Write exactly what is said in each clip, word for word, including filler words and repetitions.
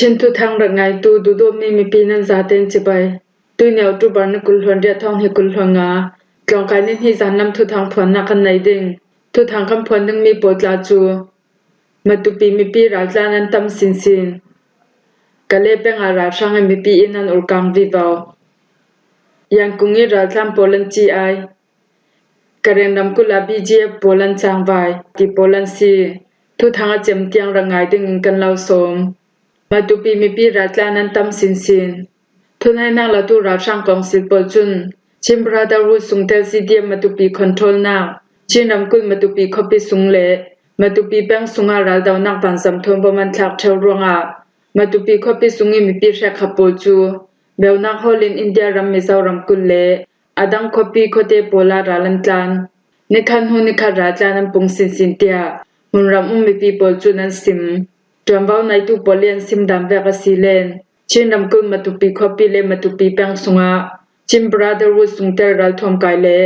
Chin thuthang rak ngaitu duhdawtmi mipi nan zaten cibai. Tuini October ni kul hluan riat thawng hnih kul hluan nga, tlawngkai ni hnih zan lam thuthang phuannak kan nei ding. Thuthang kan phuan dingmi pawl tla cu Matupi mipi raltlan an tam sinsin. Kale peng ah ralhrang in mipi inn an urkang vivo. Yangon i raltlan pawl an ci ai. Karen ramkulh ah B G F pawl an cangvai ti pawl an si. Thuthang a cem tiang rak ngai dingin kan lo sawm. Matupi mipi raltlan an tam sinsin. Thunainak latu ralhrang kawngsil pawl cun Chin Brotherhood sungtel C D M Matupi controlnak, Chin ramkulh Matupi khuapi sung le Matupi peng sungah raldonak vanzam thawn bom an thlak ṭheu ruangah Matupi khuapi sung i mipi hrekkhat pawl cu beunak hawl in India ram Mizo ramkulh le a dang khuapi khuate pawl ah ral an tlan. Nikhat hnu nikhat raltlan an pung sinsin tiah hmunram um mipi pawl cun an sim. Ṭuanvo neitu pawl i an sim dan vek a si len Chin ramkulh Matupi khuapi le Matupi peng sungah Chin Brotherhood sungtel ralthuam kai le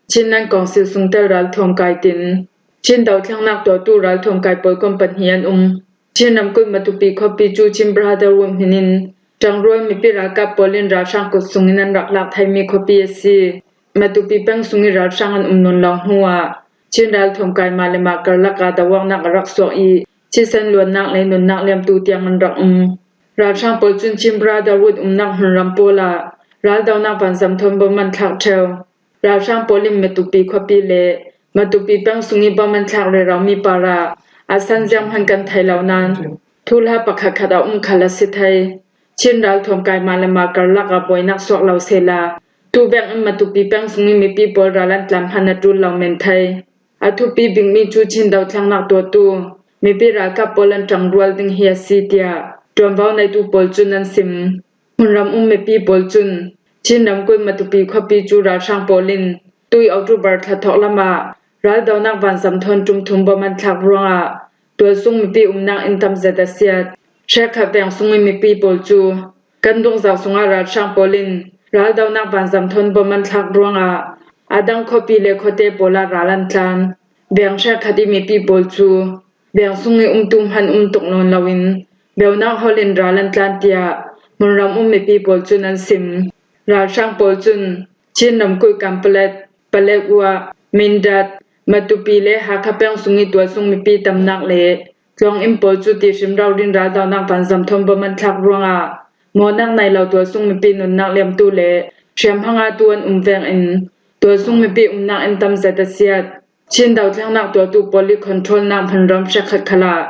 Chinland Council sungtel ralthuam kai tin Chin dothlennak tuahtu ralthuam kai pawl kon pahnih an um. Chin ramkulh Matupi khuapi cu Chin Brotherhood hmin in ṭangrual mipi ralkap pawl in ralhrang kut sungin an rak lak theimi khuapi a si. Matupi peng sung i ralhrang an um nawn lo hnuah Chin ralthuam kai mah le mah karlak ah doawknak a rak suak i thisen luannak le nunnak liamtu tiang an rak um. Ralhrang pawl cun Chin Brotherhood umnak hmunram pawl ah raldonak vanzam thawn bom an thlak ṭheu. Ralhrang pawl in Matupi khuapi le Matupi peng sung i bom an thlak reromi parah a san zianghman kan thei lo nain thuhla pakhatkhat a um khal a si thei. Chin ralthuam kai mah le mah karlak ah buainak suak lo sehla, tu vek in Matupi peng sung i mipi pawl ral an tlan hman a ṭul lo men thei. A thupi bikmi cu Chin dothlennak tuahtu mipi ralkap pawl an ṭangrual ding hi a si tiah ṭuanvo neitu pawl cun an sim. Hmunram um mipi pawl cun Chin ramkulh Matupi khuapi cu ralhrang pawl in tui October thla thawk lam ah raldonak vanzam thawn ṭum thum bom an thlak ruangah tualsung mipi umnak inn tam zet a siat. Hrekkhat veng sung i mipi pawl cu kan dungzak sungah ralhrang pawl in raldonak vanzam thawn bom an thlak ruangah a dang khuapi le khuate pawl ah ral an tlan. Veng hrekkhat i mipi pawl cu veng sung i umtu hman um tuk nawn loin beunak hawl in ral an tlan tiah hmunram um mipi pawl cun an sim. Ralhrang pawl cun Chin ramkulh Kanpalet, Paletwa, Mindat, Matupi le Hakha peng sung i tualsung mipi tamnak le tlawng inn pawl cu tihrim rori in raldonak vanzam thawn bom an thlak ruangah mawhnak nei lo tualsung mipi nunnak liamtu le hriamhma ngahtu an um veng in tualsung mipi umnak inn tam zet a siat. Chin dothlennak tuahtu pawl i controlnak hmunram hrekkhat khal ah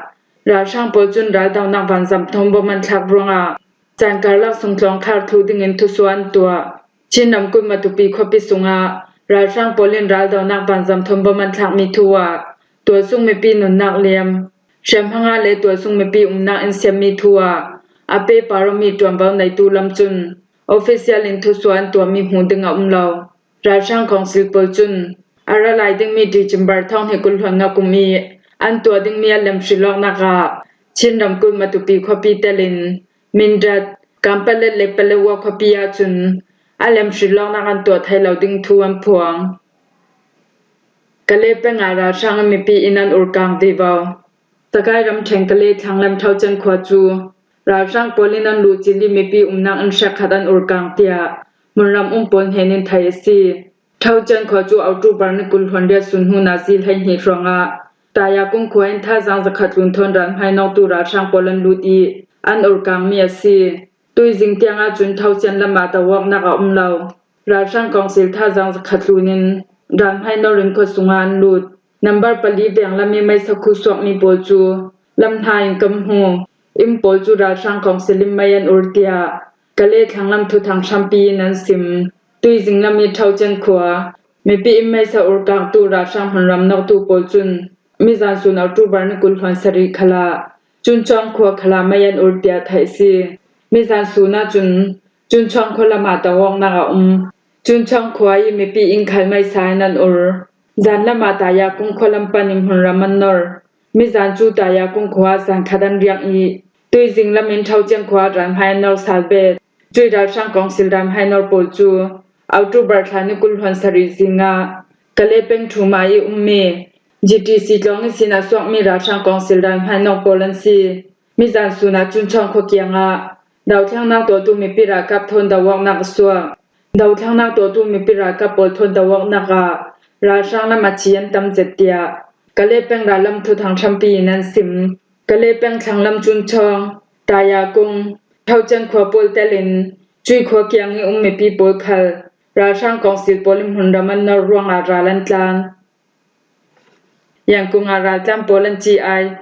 ralhrang pawl cun raldonak vanzam thawn bom an thlak ruangah caan karlak sungtlawng khar thluh dingin thusuah an tuah. Chin ramkulh Matupi khuapi sungah ralhrang pawl in raldonak vanzam thawn bom an thlakmi thu ah tualsung mipi nunnak liam, hriamhma ngah le tualsung mipi umnak in siammi thu ah a pehpar awmi ṭuanvo neitu lam cun official in thusuah an tuahmi hmuh ding a um lo. Ralhrang kawngsil pawl cun a ra lai dingmi December thawng hnih kul hluan nga kum i an tuah dingmi a lem hrilawknak ah Chin ramkulh Matupi khuapi telin Mindat, Kanpalet le Paletwa khuapi ahcun a lem hrilawknak an tuah thei lo ding thu an phuang. Kale peng ah ralhrang in mipi inn an urkang vivo. Takai ramṭhen Kale thlanglam Thaucen khua cu ralhrang pawl in an luhcil i mipi umnak inn hrekkhat an urkang tiah hmunram um pawl hnen in theih a si. Thaucen khua cu October ni kul hluan riat sun hnu nazi hleihnih hrawngah Tayakung khua in thazaang zakhat tlun thawn ralhmainawktu ralhrang pawl an lut i an urkangmi a si. Tuizing tiang ahcun Thaucen lam ah doawknak a um lo. Ralhrang kawngsil thazaang zakhat tlun in ralhmainor inn khua sungah an lut. Nambar pali venglam i meisa khu suakmi pawl cu lam hna in kan hmu. Inn pawl cu ralhrang kawngsil in mei an ur tiah Kale thlanglam thuthang hrampi in an sim. Tuizing lam i Thaucen khua mipi in meisa urkangtu ralhrang hmunram nawktu pawl cun mizan sun October ni kul hluan sarih khal ah Cunchuang khua khal ah mei an ur tiah theih a si. Mizan sun ahcun Cunchuang khua lam ah doawknak a um. Cunchuang khua i mipi inn khal meisa in an ur. Zan lam ah Tayakung khua lam pan in hmunram an nor. Mizan cu Tayakung khua ah zan khat an riak i Tuizing lam in Thaucen khua ah ralhmai an nor sal bet. Cui ralhrang kawngsil ralhmainor pawl cu October thla ni kul hluan sarih zing ah Kale peng ṭhuma i ummi G T C tlawng ihsin a suakmi ralhrang kawngsil ralhmainor pawl an si. Mizan sunah Cunchawng khua kiangah dothlennak tuahtu mipi ralkap thawn do-awknak a suak. Dothlennak tuahtu mipi ralkap pawl thawn do-awknak ah ralhrang lam a thi an tam zet tiah Kale peng rallam thuthang hrampi in an sim. Kale peng thlanglam Cunchawng, Tayakung, Thaucen khua pawl telin cui khua kiang i um mipi pawl khal ralhrang kawngsil pawl in hmunram an nor ruangah ral an tlan. Yangkung ah raltlan pawl an ci ai.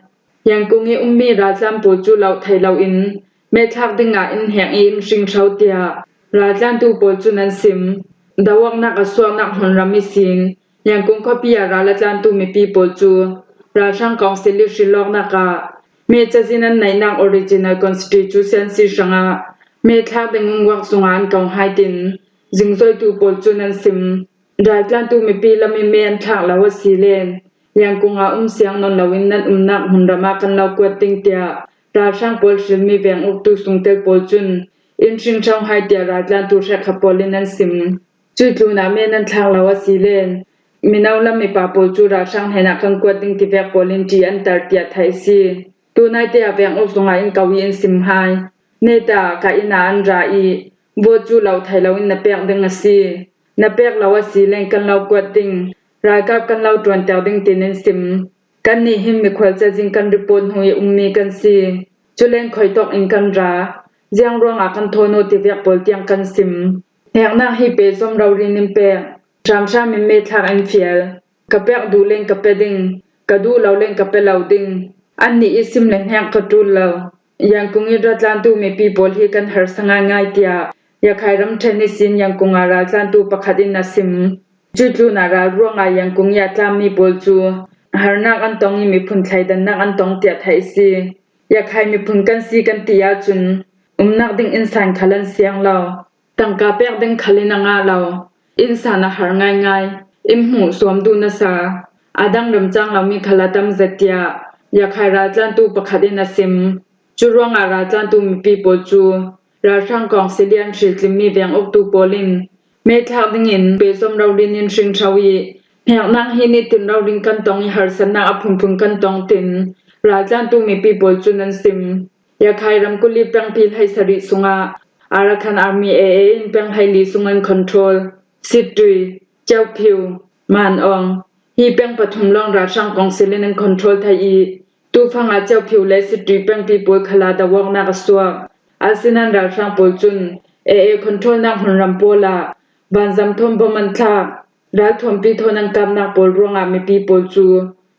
Yangkung i ummi raltlan pawl cu loh thei loin meethlak dingah in hek i in hring hro tiah raltlantu pawl cun an sim. Do-awknak a suaknak hmunram ihsin Yangkung khuapi ah ral a tlantu mipi pawl cu ralhrang kawngsil i hrilawknak ah meh cazin an neihnak original constituency hrangah meethlak ding umguak sungah an kong hai tin zingzoitu pawl cun an sim. Raltlantu mipi lam i meh an thlak lo a si len Yangkung ah um siang nawn loin nan umnak hmunram ah kan lo kuat ding tiah ralhrang pawl hrilmi veng uktu sungtel pawl cun in hring hro hai tiah raltlantu hrekkhat pawl in an sim. Cui tlunah meh nan thlak lo a si len mino lam mipa pawl cu ralhrang hnenah kan kuat ding tivek pawl in ṭih an tar tiah theih a si. Tunaite ah veng uk sungah in ko i in sim hai. Neta ka inn ah an ra i vote cu lo thei loin na pek ding a si. Na pek lo a si len kan lo kuat ding, ralkap kan lo ṭuanter ding tin in sim. Kannih hin mikhual cazin kan report hnu i ummi kan si. Culen khuitawk in kan ra, ziang ruangah kan thawn aw tivek pawl tiang kan sim. Heknak hi pehzom rori in pek, hramhram in meethlak in fial. Ka pek duh len ka pe ding, ka duh lo len ka pe lo ding. Annih i sim le hnek ka ṭul lo. Yangkung i ra tlantu mipi pawl hi kan harsa ngaingai tiah Yakhai ramṭhen ihsin Yangkung ah raltlantu pakhat in a sim. Cui tlunah ral ruangah Yangkung i a tlammi pawl cu harnak an tong i miphun thleidannak an tong tiah theih a si. Yakhai miphun kan si kan ti ahcun umnak ding innsan khal an siang lo. Tangka pek ding khal in a ngah lo. Innsan a har ngaingai. In hmuh suam duh nasa. A dang remcang lomi khal a tam zet tiah Yakhai raltlantu pakhat in a sim. Cu ruangah raltlantu mipi pawl cu ralhrang kawngsil i an hriltlimmi veng uktu pawl in meethlak dingin pehzom rori in hring hro i heknak hi nitin rori in kan tong i harsatnak a phunphun kan tong tin raltlantu mipi pawl cun an sim. Yakhai ramkulh i pengpi hleisarih sungah Arakan Army A A in peng hleili sung an control. Sittui, Kyaukphyu, Manawng, hi peng pathum lawng ralhrang kawngsil in an control thei i, tufang ah Kyaukphyu le Sittui pengpi pawl khal ah do-awknak a suak. Asinan ralhrang pawl cun A A controlnak hmunram pawl ah vanzam thawn bom an thlak. Ralthuampi thawn an kapnak pawl ruangah mipi pawl cu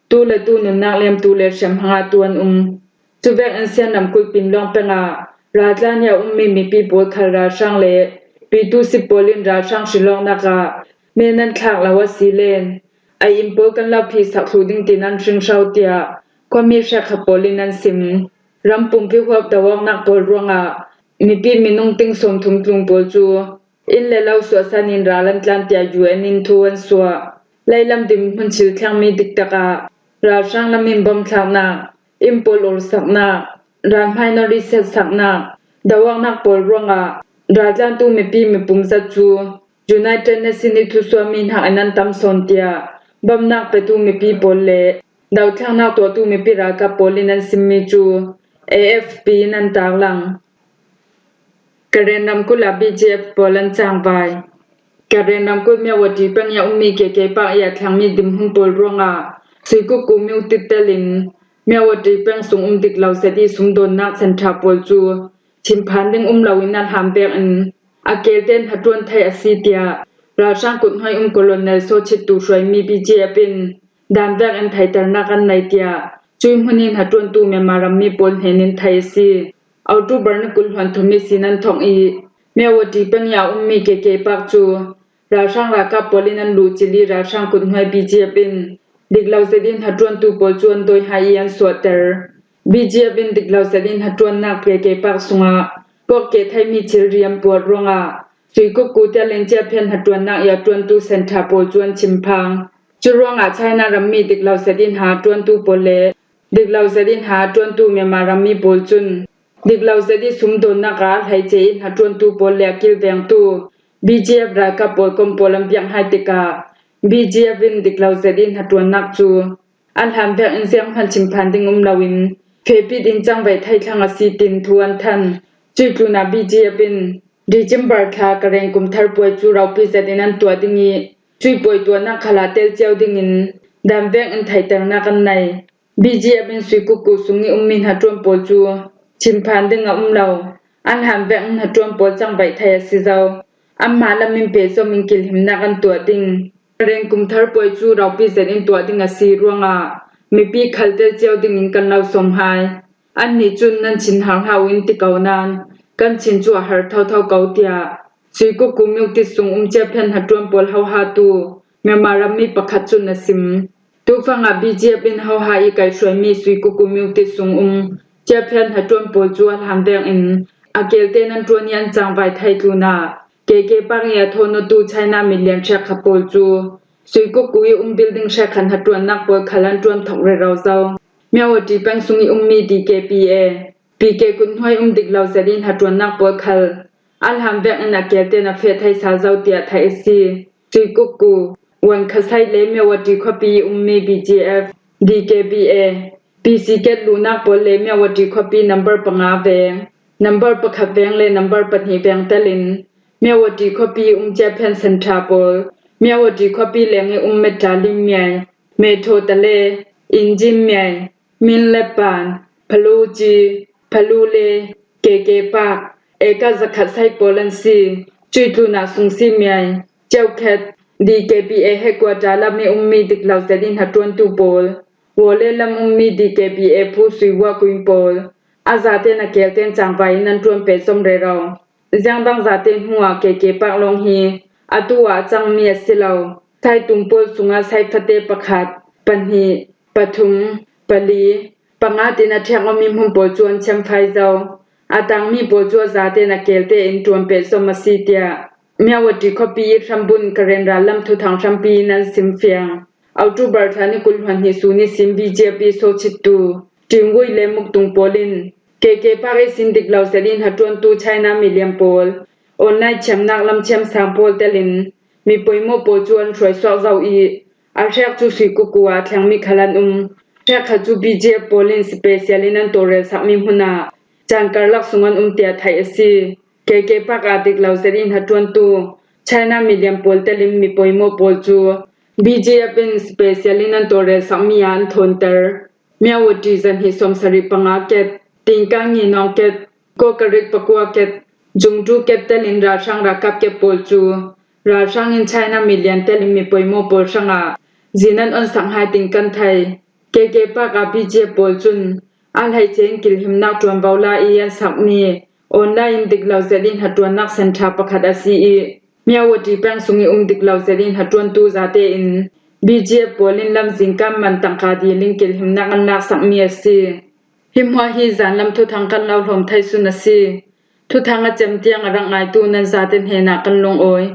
tu le tu nunnak liamtu le hriamhmang ah tu an um. Cuvek in Sian ramkulh Pinlawng peng ah raltlan i a ummi mipi pawl khal ralhrang le pitu sip pawl in ralhrang hrilawknak ah meh nan thlak lo a si len a inn pawl kan lo phihsak thluh ding tin an hring hro tiah khuami hrekkhat pawl in an sim. Ram pumpi huap do-awknak pawl ruangah mipi minung ting sawmthum tlung pawl cu inn le lo suahsan in ral an tlan tiah U N in thu an suah. Leilam dinhmun thil thlengmi diktak ah ralhrang lam in bom thlaknak, inn pawl ursaknak, ralhmai nor i setsaknak, do-awknak pawl ruangah raltlantu mipi mipum zat cu United Nations i thusuahmi hnakin an tam sawn tiah bomnak petu mipi pawl le dothlennak tuahtu mipi ralkap pawl in an simmi cu A F P in an tarlang. Karen ramkulh ah B G F pawl an cangvai. Karen ramkulh Myawaddy peng i a ummi K K Park i a thlengmi dinhmun pawl ruangah suikukku myo tittelin Myawaddy peng sung um dik lo zet i sumdawnnak centre pawl cu chimphan ding um loin a hlan vekin a kelte in hnaṭuan thei a si tiah ralhrang kuthnuai um Colonel Sochit tu hruaimi B G F in dan vekin theihternak an nei tiah cui hmun i hnaṭuantu Myanmar rammi pawl hnen in theih a si. October ni kul hluan thum ihsin an thawng i Myawaddy peng i a ummi K K Park cu ralhrang ralkap pawl in an luhcilh i ralhrang kuthnuai B G F in dik lo zet i hnaṭuantu pawl cu an dawi hai i an suahter. B G F in dik lo zet i hnaṭuannak K K Park sungah kawk keh theimi thilri an puat ruangah suikukku telin ciahphian hnaṭuannak i a ṭuantu centre pawl cu an chimphang. Cu ruangah China rammi dik lo zet i hna ṭuantu pawl le dik lo zet i hna ṭuantu Myanmar rammi pawl cun dik lo zet i sumdawnnak ah a hleice i hnaṭuantu pawl le a kilvengtu B G F ralkap pawl kom pawl an biak hai tikah B G F in dik lo zet i hnaṭuannak cu a hlan vekin zianghman chimphan ding um loin fepit in cangvaih thei thlang a si tin thu an than. Cui tlunah B G F in December thla Karen kum thar puai cu ropi zetin an tuah ding i, cui puai tuahnak khal ah tel cio dingin dan vek in theihternak an nei. B G F in Suikuku sung i ummi hnaṭuan pawl cu chim phan ding a um lo. An hlan vek in hnaṭuan pawl cangvaih thei a si zo. Anmah lam in pehzom in kilhimnak an tuah ding. Karen kum thar puai cu ropi zetin tuah ding a si ruangah mipi khal tel cio dingin kan lo sawm hai. Annih cun nan chin har hlah u in ti ko nain kan chin cu a har thotho ko, tiah Suikuku Mukti sung um Ciaphen hnaṭuan pawl hohatu Myanmar rammi pakhat cun a sim. Tufang ah B G F in hoha i kaihhruaimi Suikuku Mukti sung um Ciaphen hnaṭuan pawl cu a hlan vek in a kelte nan ṭuan i an cangvai thei tlunah K K Park i a thawn awtu China milian hrekkhat pawl cu Suikuku i um building hrekkhat hnaṭuannak pawl khal an ṭuan thok rero zo. Myawaddy peng sung i ummi D K P A, P K kut hnuai um dik lo zet i hnaṭuannak pawl khal a hlan vek in a kelte na feh thei sal zo tiah theih a si. Suikuku, Wan Khasai le Myawaddy khuapi i ummi B G F, D K P A, P C ket luhnak pawl le Myawaddy khuapi number panga veng, number pakhat veng le number pahnih veng telin Myawaddy khuapi i um Ciaphen Centre pawl, Myawaddy khuapi leng i um Mettalim Myai, Metho Tale, Injim Myai, Min le Pan, Phalu Ci, Phalu le, K K Park, eka zakhat sai pawl an si. Cui tlunah Sungsi Myai, Ceukhet, D K P A headquarter lam i ummi dik lo zet i hnaṭuantu pawl, Wale lam ummi D K P A phu Sui Wah Kuin pawl, a zaten a kelten cangvai in an ṭuan pehzom rero. Ziangdang zate hnuah K K Park lawng hi atu ah a cangmi a si lo. Saitum pawl sungah saifate pakhat, pahnih, pathum, pali, panga tin a ṭhiak awmi hmun pawl cu an chemfai zo. A tangmi pawl cu a zaten a kelte in ṭuan pehzom a si, tiah Myawaddy khuapi i hrambun Karen rallam thuthang hrampi in an simfiang. October thla ni kul hluan hnih sun ihsin B G F i sawhchittu Tingwui le Muktung pawl in K K Park ihsin dik lo zet i hnaṭuantu China milian pawl online thiamnak lam thiamsang pawl telin mi poimawh pawl cu an hruaisuak zo i, a hrek cu Suikuku ah a thlengmi khal an um. Hrekkhat cu B G F pawl in special in an tawlrelsakmi hmun ah caan karlak sung an um tiah theih a si. K K Park ah dik lo zet i hnaṭuantu China milian pawl telin mi poimawh pawl cu B G F in special in an tawlrelsakmi ah an thawnter. Myawaddy zahnih sawmsarih panga ket, Tingkangi nawng ket, Kokarik pakua ket, Zungṭu ket telin ralhrang ralkap ket pawl cu ralhrang in China milian telin mi poimawh pawl hrangah zin an onsak hai tin kan thei. K K Park ah B G F pawl cun a hleice in kilhimnak ṭuanvo la i an sakmi online in dik lo zet i hnaṭuannak centre pakhat a si i, Myawaddy peng sung i um dik lo zet i hnaṭuantu zate in B G F pawl in lamzin kan man tangka dil in kilhimnak an laksakmi a si. Hi hmuah hi zanlam thuthang kan lo hlawm thei sun a si. Thuthang a cem tiang a rak ngaitu nan zate hnenah kan lungawi.